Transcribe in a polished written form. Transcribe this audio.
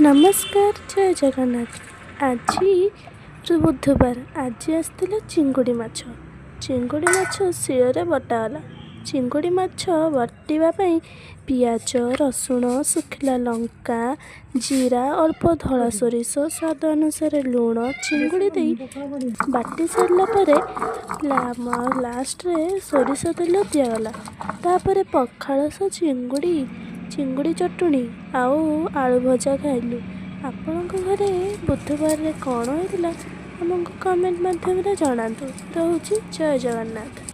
ନମସ୍କାର, ଜୟ ଜଗନ୍ନାଥ। ଆଜି ବୁଧବାର। ଆଜି ଆସିଥିଲା ଚିଙ୍ଗୁଡ଼ି ମାଛ। ଚିଙ୍ଗୁଡ଼ି ମାଛ ଶିଳରେ ବଟାଗଲା। ଚିଙ୍ଗୁଡ଼ି ମାଛ ବାଟିବା ପାଇଁ ପିଆଜ, ରସୁଣ, ଶୁଖିଲା ଲଙ୍କା, ଜିରା, ଅଳ୍ପ ଧଳା ସୋରିଷ, ସ୍ୱାଦ ଅନୁସାରେ ଲୁଣ, ଚିଙ୍ଗୁଡ଼ି ଦେଇ ବାଟି ସାରିଲା ପରେ ଲାଷ୍ଟରେ ସୋରିଷ ତେଲ ଦିଆଗଲା। ତାପରେ ପଖାଳ ସହ ଚିଙ୍ଗୁଡ଼ି ଚଟୁଣି ଆଉ ଆଳୁ ଭଜା ଖାଇଲୁ। ଆପଣଙ୍କ ଘରେ ବୁଧବାରରେ କ'ଣ ହେଇଥିଲା, ଆମକୁ କମେଣ୍ଟ ମାଧ୍ୟମରେ ଜଣାନ୍ତୁ। ରହୁଛି, ଜୟ ଜଗନ୍ନାଥ।